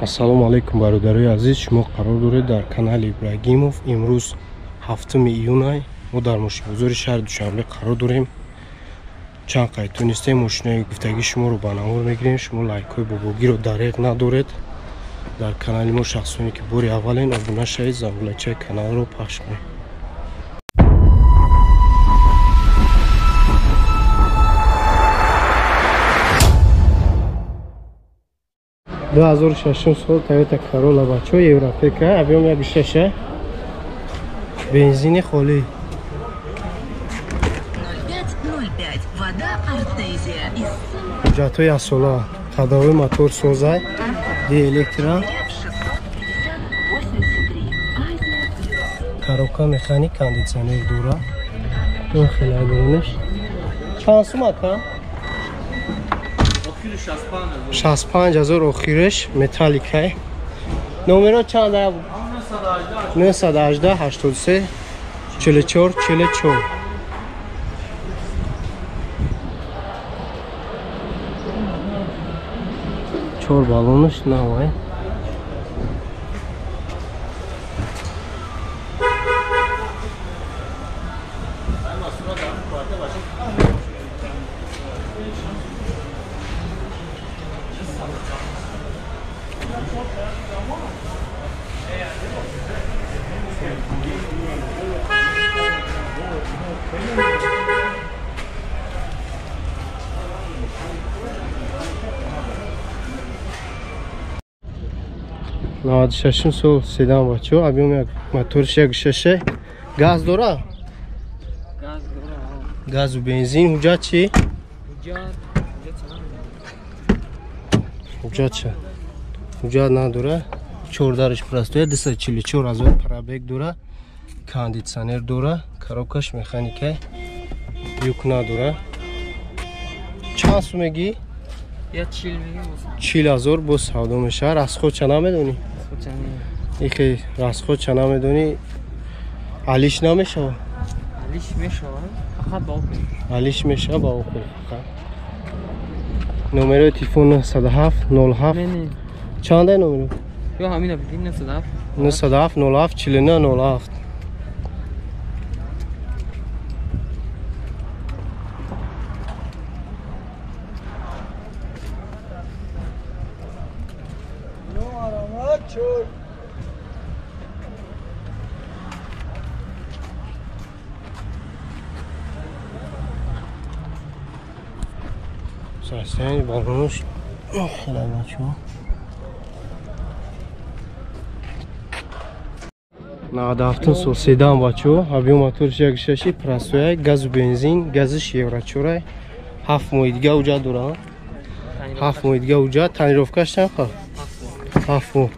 Ассалому алайкум бародарои азиз, шумо қарор доред дар канали Ибрагимов. Имрӯз 7 июнай мо дар мошинбозори шаҳри Душанбе қарор дорем. Чанд қайд тонистем мошинаи гуфтагии шуморо ба навор мегирем. Шумо лайкҳои бобогиро дареғ надоред. Дар канали мо шахсоне ки бори аввален обуна шавед, зангулачаи каналро пахш кунед. Ду 2006 сол Toyota Corolla бачо Европека, объем 1.6, бензини холӣ. 05,05 вода Артезия. Ҳуҷҷатҳои асола, ходовой мотор созай, ди электро, коробка механик, кондитсионер дора. Ин хеле айбонеш. Чанд сум ака? 65 ҳазор охириш металликай. Номеро чанд? 918 83 44 44. Чор баллонаш навай. Наваду шашум сол седан бачо, объем як моториш 1.6, газ дора? Газ дора. Газу бензин, ҳуҷҷат чи? Ҳуҷҷат ча? Ҳуҷҷат надора. Чордариш простоя, 244 ҳазор пробег дора, кондитсионер дора, коробкаш механика, юк надора. Чанд сум мегӣ? 40 ҳазор боз савдо мешавад. Расход ча намедонӣ? Ихе расход ча намедонӣ? Алиш намешавад? Алиш мешавад, фақат ба охир. Алиш мешавад ба охир фақат. Номерои телефон 907 07. Чандай номеро? Ё ҳамина бидим 907. 907 07 49 07. Сарсани балонуш хеле бачо. 97 сол седан бачо, объем моториш 1.6, простоя, газу бензин, газиш евро 4, 7 моҳи дига уҷа дора. 7 моҳи дига уҷа, тонировкаш чанд ха? 7 моҳ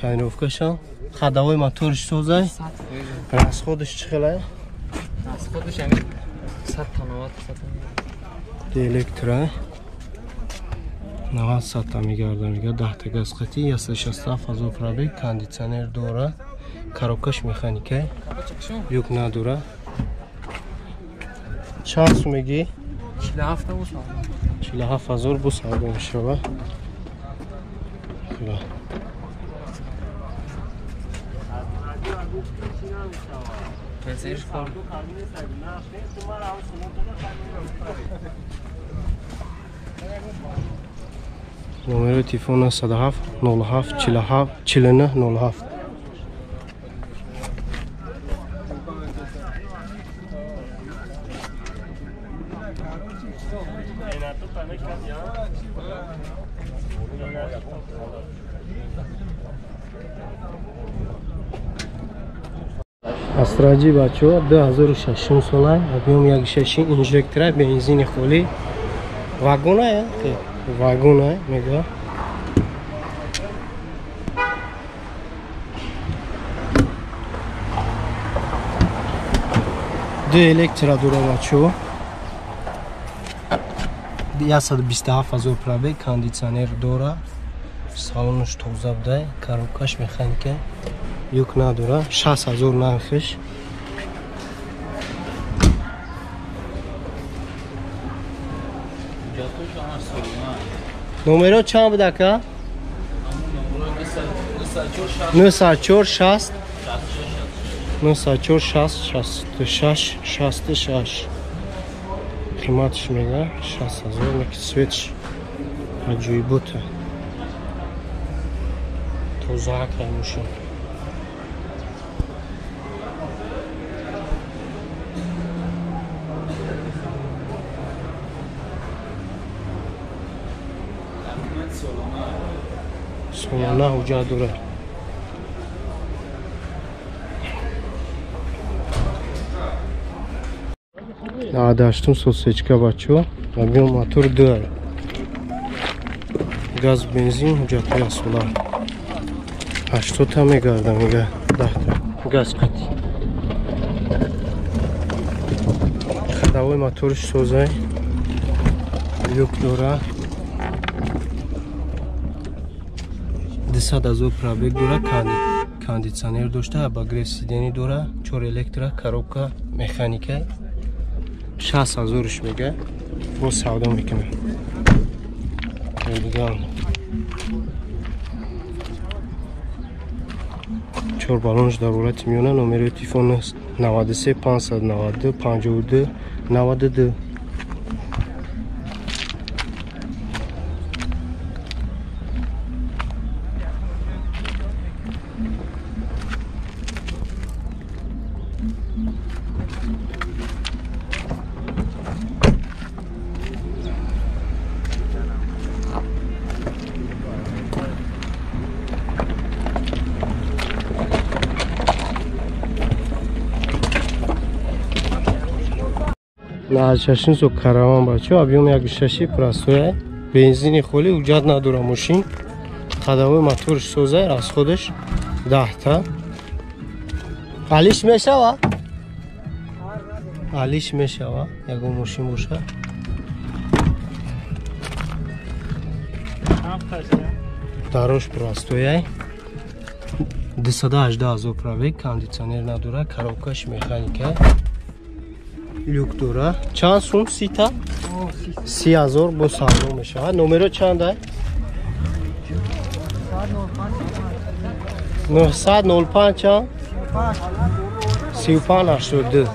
тонировкашам. Ходовой моториш созай. Расходаш чӣ хелай? Расходаш ҳамин 100 та 90 100. Электро 90 сата мегарда, мега 10 та газ қатӣ, 167 ҳазор пробег, кондитсионер дора, коробкаш механика, юк надора. Чанд сум мегӣ? 47 ҳазор бо савдо мешавад. Номерои телефон 907 07 47 49 07. Астраҷи бачо 2006 солай, объем 1.6, инжектора, бензини холӣ. Вагона, вагона мега. Ду электро дора бачо. 127 ҳазор пробег, кондитсионер дора. Салонаш тоза буда, коробкаш механика, юк надора. 60 ҳазор нархиш. Номеро чанд буда ака? 904 60 904 60 66 66. Қиматш мега 60,000, неки цветш аҷоибота. Тозаакай мошин. Солона ҳуҷҷат дорад. 98 соцсечка бачо, объем мотор 2, газ, бензин, ҳуҷҷатҳои асола. 80 та мегарда, мега 10 та газ қати. Ходовой моторш созай, люк дора. 200,000 пробег дора, кондитсионер дошта, обогрев сидений дора, 4 электро, коробка механика. 60,000 мега, боз савдо мекунам. Дигар 4 баллонш дар ҳолати миёна. Номери телефон 93 592 52 92. 96 со караван бачо, объем 1.6 простой, бензини холи, ҳуҷҷат надора мошин. Ходовой моторш созай, расходаш 10 та. Алиш мешава? Алиш мешава, ягон мошин боша. Дарош простояй. 218,000 пробег, кондитсионер надора, коробкаш механика. Люк дора. Чанд сум сита? 30,000 бо савдо мешавад. Номеро чанда? 905 чанд? 35 82.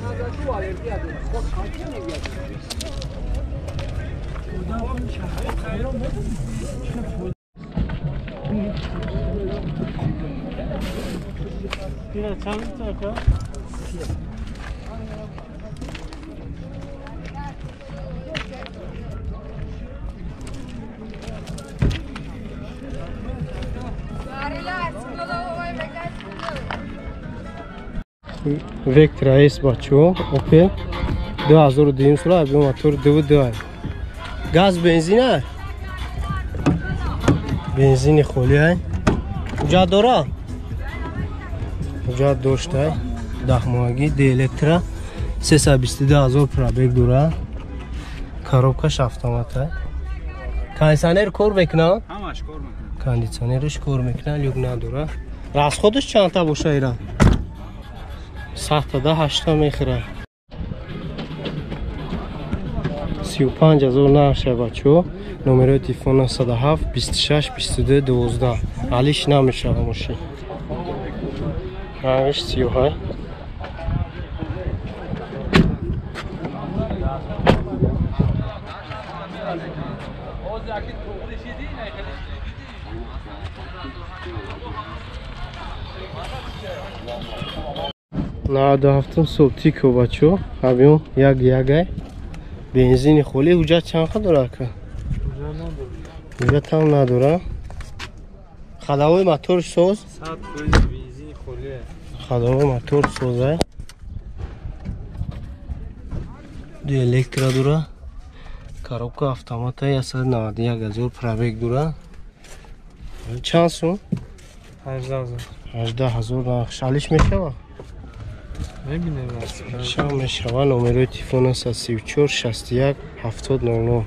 Vectra S бачо, Opel 2002 сола, объем мотор 2.2. Газ бензина? Бензини холи ай. Ҳуҷҷат дора? Ҳуҷҷат доштай. 10 моҳагӣ, д электро, 322,000 пробег дора. Коробкаш автомат ай. Кондитсионер кор мекунад? Ҳамаш кор мекунад. Кондитсионерш кор мекунад, люк надора. Расходаш чандта боша ира? Сахтада ҳашта мехӯрад. 35,000 нархша бачо. Номерои телефон 97 26 22 12. Алиш намешава мошин. Рангаш сиёҳай. 97 сол Тико бачо, объем як ягай, бензини холи, ҳуҷҷат чанд қа дора ака? Ҳуҷҷат ҳам надора. Ходовой мотор соз? 100% бензини холи. Ходовой мотор созай. Ду электро дора. Коробка автомата, 191,000 пробег дора. Чанд сум? 18,000. 18,000 нарх. Алиш мешава? Мебинем. Шав мешава. Номерои телефон 34 61 70 00.